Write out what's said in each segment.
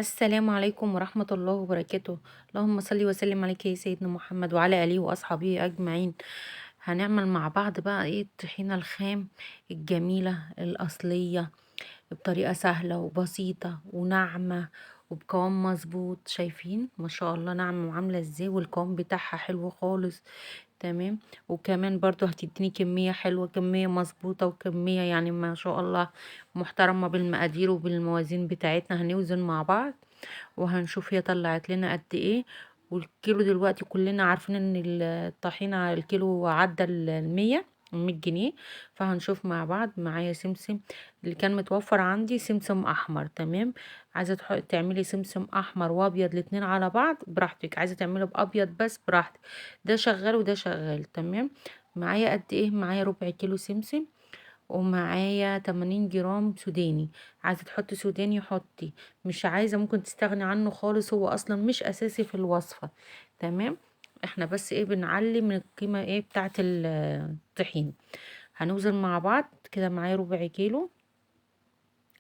السلام عليكم ورحمة الله وبركاته. اللهم صل وسلم عليك يا سيدنا محمد وعلى آله وأصحابه أجمعين. هنعمل مع بعض بقى ايه الطحينة الخام الجميلة الأصلية بطريقة سهلة وبسيطة وناعمة وبقوام مظبوط. شايفين ما شاء الله ناعمة وعاملة ازاي، والقوام بتاعها حلو خالص. تمام، وكمان برضو هتديني كمية حلوة، كمية مظبوطة، وكمية يعني ما شاء الله محترمة بالمقادير وبالموازين بتاعتنا. هنوزن مع بعض وهنشوف هي طلعت لنا قد ايه. والكيلو دلوقتي كلنا عارفين ان الطحينة الكيلو عدى 100 جنيه، فهنشوف مع بعض. معايا سمسم اللي كان متوفر عندي، سمسم احمر. تمام، عايزه تعملي سمسم احمر وابيض الاتنين على بعض براحتك، عايزه تعملي بابيض بس براحتك، ده شغال وده شغال. تمام، معايا قد ايه؟ معايا ربع كيلو سمسم ومعايا 80 جرام سوداني. عايزه تحطي سوداني حطي، مش عايزه ممكن تستغني عنه خالص، هو اصلا مش اساسي في الوصفه. تمام، احنا بس ايه بنعلي من القيمه ايه بتاعه الطحين. هنوزن مع بعض كده. معايا ربع كيلو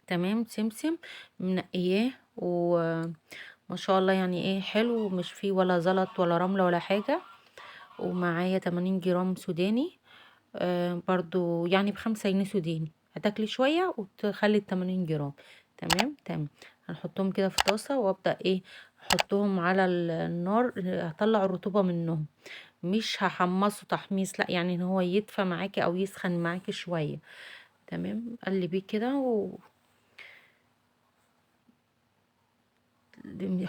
تمام سمسم منقياه، وما شاء الله يعني ايه حلو، مش فيه ولا زلط ولا رمله ولا حاجه. ومعايا 80 جرام سوداني، برضو يعني ب5 جنيه سوداني، هتاكلي شويه وتخلي 80 جرام. تمام تمام، هنحطهم كده في طاسه وابدا ايه احطهم على النار، هطلع الرطوبه منهم، مش هحمصه تحميص، لا يعني ان هو يدفى معاكي او يسخن معاكي شويه. تمام، قلبية كده و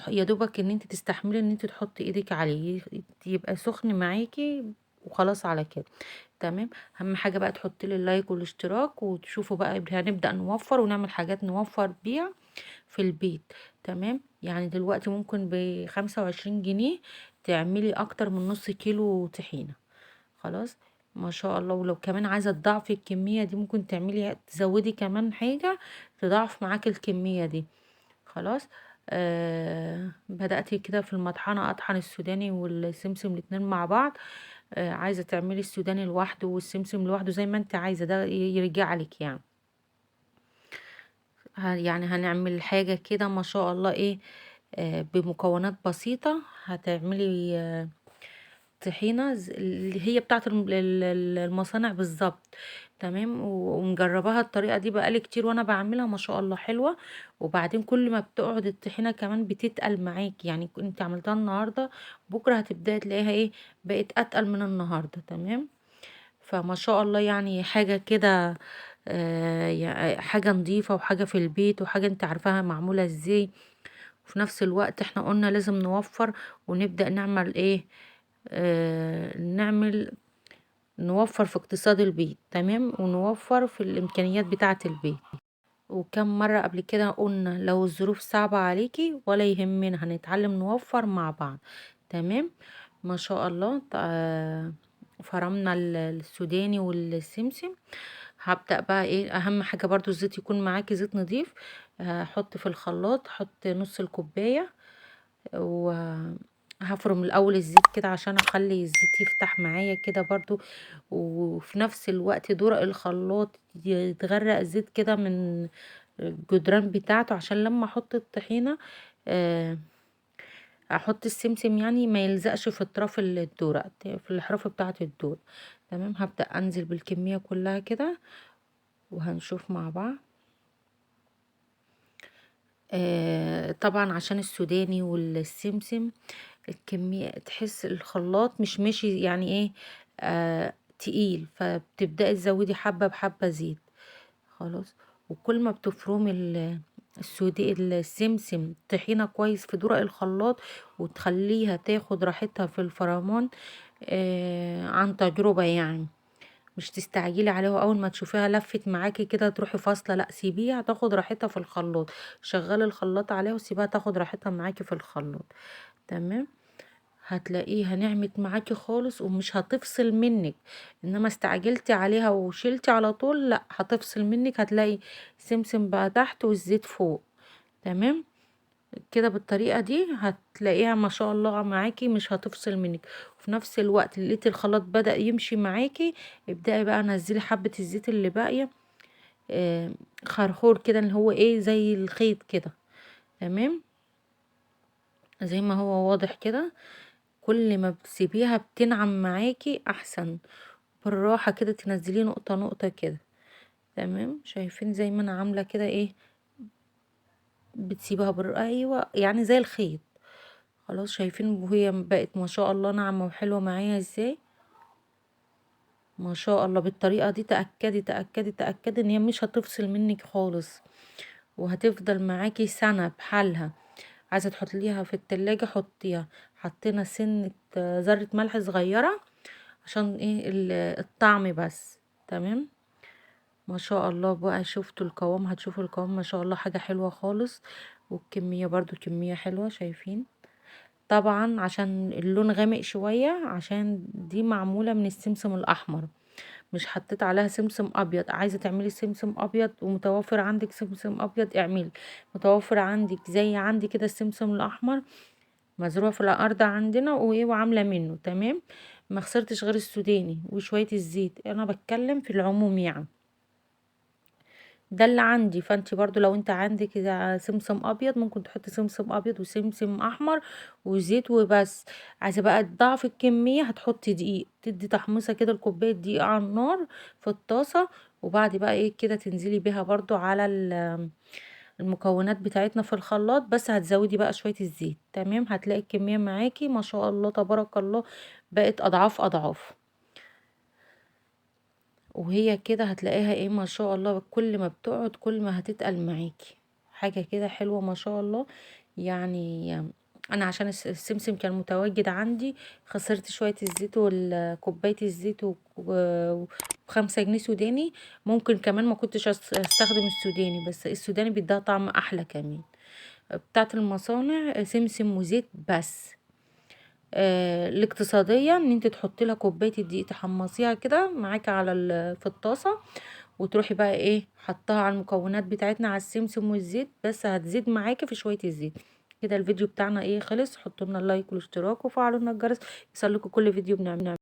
يا دوبك ان انت تستحملي ان انت تحطي ايدك عليه يبقى سخن معاكي وخلاص على كده. تمام، اهم حاجه بقى تحطي لي اللايك والاشتراك، وتشوفوا بقى هنبدا نوفر ونعمل حاجات نوفر بيها في البيت. تمام، يعني دلوقتي ممكن ب25 جنيه تعملي اكتر من نص كيلو طحينه. خلاص ما شاء الله. ولو كمان عايزه تضاعفي الكميه دي ممكن تعملي تزودي كمان حاجه تضاعف معاكي الكميه دي. خلاص، بدأت كده في المطحنة أطحن السوداني والسمسم الاتنين مع بعض. عايزة تعملي السوداني لوحده والسمسم لوحده زي ما انت عايزة، ده يرجع لك يعني. يعني هنعمل حاجة كده ما شاء الله ايه، بمكونات بسيطة. هتعملي طحينة اللي هي بتاعت المصانع بالظبط. تمام، ومجرباها الطريقة دي بقالي كتير وانا بعملها ما شاء الله حلوة. وبعدين كل ما بتقعد الطحينة كمان بتتقل معاكي، يعني انت عملتها النهاردة بكرة هتبدأي تلاقيها ايه بقت اتقل من النهاردة. تمام، فما شاء الله يعني حاجة كده، حاجة نظيفة وحاجة في البيت وحاجة انت عارفاها معمولة ازاي. وفي نفس الوقت احنا قلنا لازم نوفر ونبدأ نعمل ايه، نعمل نوفر في اقتصاد البيت. تمام، ونوفر في الامكانيات بتاعة البيت. وكم مرة قبل كده قلنا لو الظروف صعبة عليكي ولا يهمنا، هنتعلم نوفر مع بعض. تمام، ما شاء الله. فرمنا السوداني والسمسم. هبدأ بقى ايه اهم حاجة برضو الزيت يكون معاكي زيت نظيف. هحط في الخلاط، هحط نص الكوباية، وهفرم الاول الزيت كده عشان اخلي الزيت يفتح معايا كده برضو، وفي نفس الوقت درق الخلاط يتغرق الزيت كده من الجدران بتاعته، عشان لما احط الطحينة، احط السمسم يعني ما يلزقش في اطراف الدورق، في الحرف بتاعه الدورق. تمام، هبدأ انزل بالكمية كلها كده وهنشوف مع بعض. طبعا عشان السوداني والسمسم الكمية تحس الخلاط مش ماشي يعني ايه، تقيل، فبتبدأي تزودي حبة بحبة زيت. خلاص، وكل ما بتفرمي السمسم طحينة كويس في درق الخلاط وتخليها تاخد راحتها في الفرمان، عن تجربة يعني، مش تستعجلي عليها اول ما تشوفيها لفت معاكي كده تروحي فاصلة، لا سيبيها تاخد راحتها في الخلاط، شغلي الخلاط عليها وسيبيها تاخد راحتها معاكي في الخلاط. تمام، هتلاقيها نعمت معاكي خالص ومش هتفصل منك. انما استعجلتي عليها وشيلتي على طول، لا هتفصل منك، هتلاقي سمسم بقى تحت والزيت فوق. تمام كده، بالطريقة دي هتلاقيها ما شاء الله معاكي مش هتفصل منك. وفي نفس الوقت لقيتي الخلاط بدأ يمشي معاكي، ابدأي بقى نزلي حبة الزيت اللي باقية، خرخور كده اللي هو ايه زي الخيط كده. تمام، زي ما هو واضح كده. كل ما بتسيبيها بتنعم معاكي احسن، بالراحة كده تنزليه نقطة نقطة كده. تمام، شايفين زي ما انا عاملة كده ايه، بتسيبها ايوه يعني زي الخيط. خلاص شايفين وهي بقت ما شاء الله ناعمة وحلوة معايا ازاي، ما شاء الله. بالطريقة دي تأكدي تأكدي تأكدي ان هي مش هتفصل منك خالص، وهتفضل معاكي سنة بحالها. عايزة تحطيها في التلاجة حطيها. حطينا سنة ذرة ملح صغيرة عشان ايه الطعم بس. تمام، ما شاء الله بقى شفتوا القوام، هتشوفوا القوام ما شاء الله حاجة حلوة خالص، والكمية برضو كمية حلوة. شايفين طبعا عشان اللون غامق شوية، عشان دي معمولة من السمسم الأحمر، مش حطيت عليها سمسم أبيض. عايزة تعملي سمسم أبيض ومتوفر عندك سمسم أبيض اعملي، متوفر عندك زي عندي كده السمسم الأحمر مزروع في الأرض عندنا وايه وعاملة منه. تمام، ما خسرتش غير السوداني وشوية الزيت، أنا بتكلم في العموم يعني، ده اللي عندي. فانت برضو لو انت عندك سمسم ابيض ممكن تحطي سمسم ابيض وسمسم احمر وزيت وبس. عايزه بقى تضاعفي الكمية هتحطي دقيق، تدي تحميصه كده الكوباية دقيق على النار في الطاسه، وبعد بقى ايه كده تنزلي بيها برضو على المكونات بتاعتنا في الخلاط، بس هتزودي بقى شوية الزيت. تمام، هتلاقي الكمية معاكي ما شاء الله تبارك الله بقت اضعاف اضعاف. وهي كده هتلاقيها ايه ما شاء الله، كل ما بتقعد كل ما هتتقل معاكي، حاجة كده حلوة ما شاء الله. يعني انا عشان السمسم كان متواجد عندي خسرت شوية الزيت وكوباية الزيت و5 جنيه سوداني. ممكن كمان ما كنتش استخدم السوداني، بس السوداني بيديها طعم احلى كمان. بتاعت المصانع سمسم وزيت بس. الاقتصادية ان انت تحطي لها كوباية الدقيق تحمصيها كده معاكي على في الطاسة، وتروحي بقى ايه حطها على المكونات بتاعتنا على السمسم والزيت، بس هتزيد معاكي في شوية الزيت كده. الفيديو بتاعنا ايه خلص. حطوا لنا اللايك والاشتراك وفعلوا لنا الجرس يوصلكوا كل فيديو بنعمله.